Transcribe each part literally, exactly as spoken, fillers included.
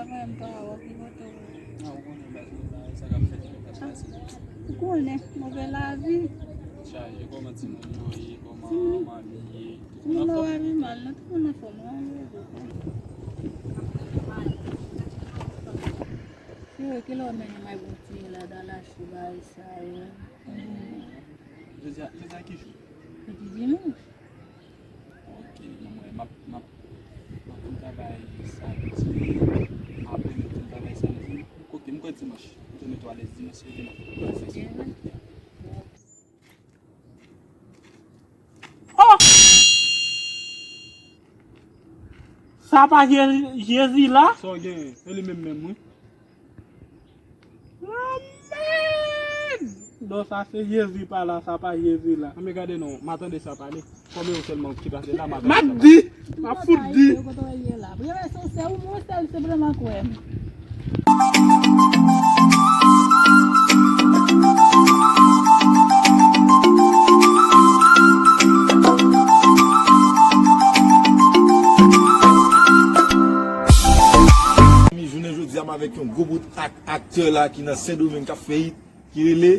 Avè m pa wè ki kote w ye. Ah, ou konnen bagay la, sa k ap fèt yo, k ap pase. Ou konnen, move lavi. Chaje, kòman timoun yo ye, kòman manmi ye? Timoun yo va pi mal, non, timoun anfòm, non, yo ye. Cheri, kilè w mennen m al bon ti ladan lache bagay sa yo? Jodi a, jodi a ki jou? Jodi dimanch. Ok, non, mwen, m ap, m ap, m ap konn travay samdi. Apre, m konn travay samdi. Ok, m kwè dimanch. M te mete w alèz dimanch, se demen. Ok. Oh! Sa pa Je-, Jezi la? Sa w genyen? E li menm menm, wi. Amèn! Non, sa se Jezi pa la, sa pa Jezi la. Anben gade non, m a tande sa pale. Kòm e ou sèlman ki pase la, m a tande sa pale. M ap di, m ap fout di. Yo kote w ye la. Premye sensè ou mwen sèl senpleman kwè m. Jounen jodi a, m avèk yon gwo bout ak aktè la ki nan Sendomeng k ap fè hit, ki rele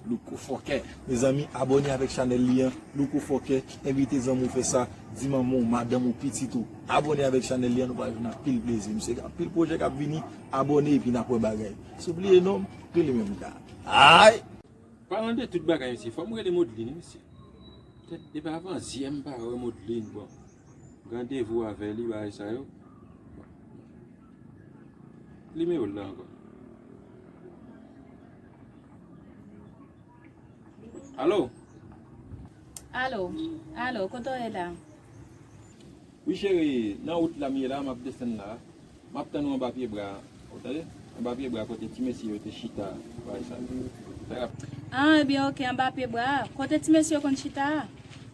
Louko Fòkè. Mezanmi, abòne avèk chanèl li an, Louko Fòkè, envite zanmi w fè sa, di manman w, madanm ou, pitit ou. Abòne avèk chanèl li an, nou pral jwenn anpil plezi. Misye gen anpil pwojè k ap vini, abòne epi n ap wè bagay. Si w bliye non m, rele menm ka. Ay! Palan de tout bagay, mesye, fò m rele Modlin, mesye. Tèt depi avan zyè m pa wè Modlin, bon. Randevou avè li, bagay sa yo. Nimewo l la ankò. Alo? Alo, alo, kote w ye la? Wi, cheri, nan wout la m ye la, m ap desann la. M ap tann ou anba pye bra a. Ou tande? Anba pye bra kote ti mesye yo te chita, bagay sa yo. Fè rapid. Ah, ebyen, ok, anba pye bra a. Kote ti mesye yo konn chita a?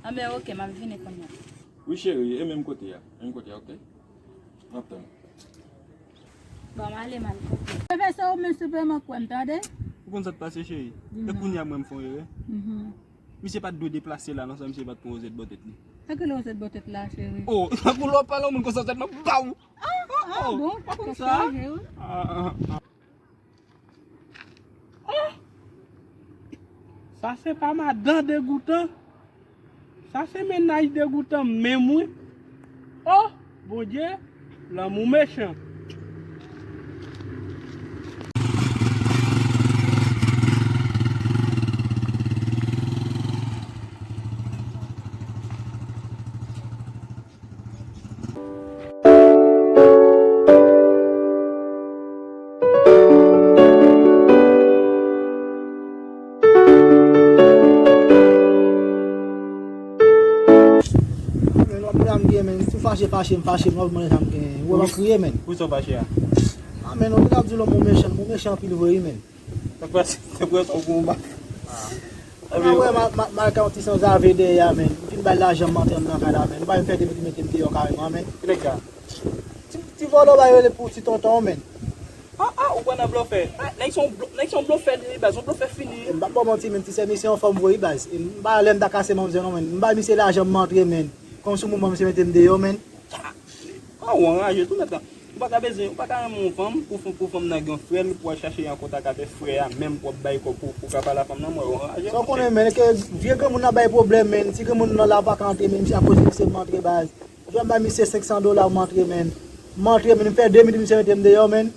Anben, ok, m ap vini kounye a. Wi, cheri, e menm kote a. Menm kote a, ok? M ap tann ou. Bon, m ale, m al kote. Pwofesè, ou menm senpleman kwè m, tande? Ou konn sa k pase, cheri? E kounye a, mwen, m fè yon erè. Mhm. Misye pa t dwe deplase la, non, san misye pa t pran wozèt bò tèt li. Sa ki wozèt bò tèt la, cheri? Oh, tankou lè w pale yon moun konsa, tèt mwen, baw! Ah, ah, bon, ou konn sa? Chaje, wi. Ah, ah, ah. Oh! Sa se pa madan degoutan. Sa se mennaj degoutan menm, wi. Oh! Bondye, lanmou mechan. Men, w ap mande sa m gen, men. Si w fache, fache, m fache, m ap mande sa m gen. Ou wè m ap kriye, men. Poukisa w fache a? Ah, men, ou te ap di lanmou mechan, lanmou mechan anpil vre, wi, men. Sa k pase? Te pran sa w pou yon bak. Ah. Ah, wè, m a, m a, m a ka yon ti sanzave dèyè a, men. M fin bay lajan m antre anndan kay la, men. Li bay m fè de minit, mete m deyò kareman, men. Ki nèg sa? Ti, ti vòlò ba yo rele pou ti tonton, men. Ah, ah, ou pran nan blofè. Ah, nèg se yon blo-, nèg se yon blofè li ye, baz, yon blofè fini. M p ap ba w manti, men, ti sè misye anfòm vre, wi, baz. E m pa lè m ta kase manzè, non, men. M bay misye lajan m antre, men. Kòm sou moman misye mete m deyò, men. Ah, ou anraje tou, mèt la. Ou pa ka bezwen, ou pa ka renmen yon fanm, pou, pou, pou fanm nan gen yon frè l, pou al chache an kontak avè frè a, menm pou w ap bay kòb pou, pou w ka pale a fanm nan, mwen, ou anraje. Sa w konnen, men, ke vye granmoun nan bay pwoblèm, men. Ti granmoun nan la pa ka antre, men, misye akoz misye m antre, baz. Ou fè m bay misye senk san dola, m antre, men. M antre, men, m fè de minit, misye mete m deyò, men.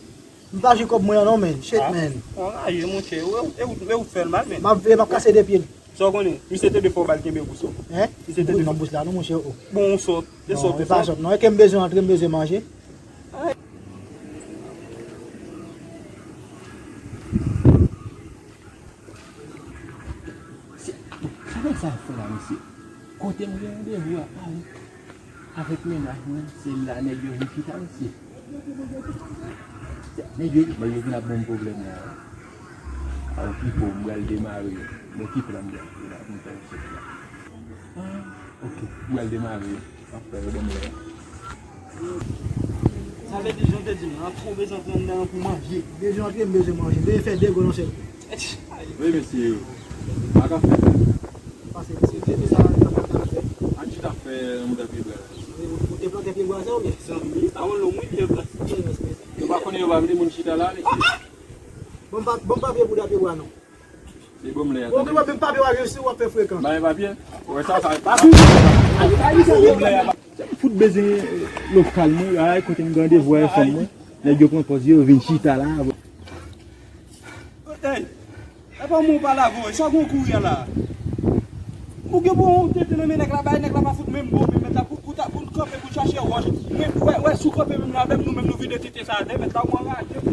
M pa jwi kòb mwen an non, men. Shit, men. Ou anraje, monchè. E ou, e ou, e ou fè l mal, men. M ap veye, m ap kase de pye l. Sa w konnen, misye te dwe fè w ba l kenbe bous ou. Hein? Misye te dwe. Nan bous la, non, monchè, oh. Bon, ou sòt. E sòt, ou sòt. Non, e pa sòt, non. E ke m bezwen antre, m bezwen manje. Ay. Se, sa nèg sa ap fè la, mesye? Kote m gen randevou a Pari avèk mennaj mwen, se la nèg yo vin chita, mesye. Se nèg yo, nèg yo vin ap ban m pwoblèm la, wi. A, ou pipo, m pral demare. Mwen ki plan m pral fè la pou m fè yon sòt la. Ah, ok, m pral demare. M ap fè yo ban m lè. Sa vle di, jan w te di m nan, ap twò bezwen antre anndan an pou manje. Bezwen antre, m bezwen manje. Bezwen fè de gòl yon sèl kou. Wi, mesye. Pa ka fè. Pase, mesye, se sa, sa pa ka fè. A ki ta fè nan mouda pye bwa la? Ou te plante pye bwa sa, oubyen? Zanmi, sa yon lòm, wi, pye bwa. Yes, mesye. Yo pa Konnen yo pa vle moun chita la, mesye. Bon, pa, bon papye pou dapye bwa non. Se bon lè. Bon, gen menm papye w a gen si w ap fè frekan. Bay papye. Wè sa, sa. Fout bezwen lokal mwen, ay, kote m gen randevou avè fanm mwen. Nèg yo pran pòz yo vin chita la. Hey, e pa mwen w pale avè w, sa gon kouri a la. Ou gen pou yon tete nan men nèg la, bay nèg la pa fout menm bon, men mèt la pou, pou, ta- pou n kanpe, pou n chache wòch. Men, wè, wè, si w kanpe menm la, menm nou, menm nou vide tete sa, de mèt la, ou anraje.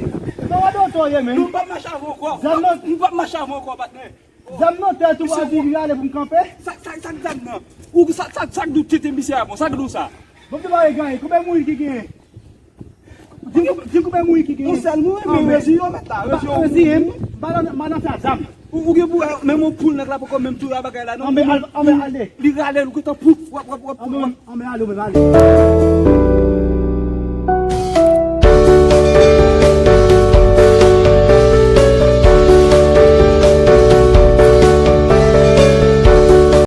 Nan wè doto ye, men. Nou pa mache avè w ankò. Zam nan- Nou pa mache avè w ankò, patnè. Zam nan tèt ou pa di li rale pou m kanpe. Sa, sa, sa, zam nan. Ou, sa, sa, sa, nou tete misye a, bon, sa, nou sa. Bon, te ba e gaye. Konbyen moun ki genyen? Di m, di m konbyen moun ki genyen. Yon sèl moun, men rezi yo, mèt la, rezi yo. Rezi, hein? Ba nan, ba nan sa zam. Ou, ou gen pou, menm yon poul nèg la poko menm tou a bagay la, non. Anben, al- anben, ale. Li rale, nou kontan pou, wap, wap, wap, Anben, wap. Anben, ale, men ale.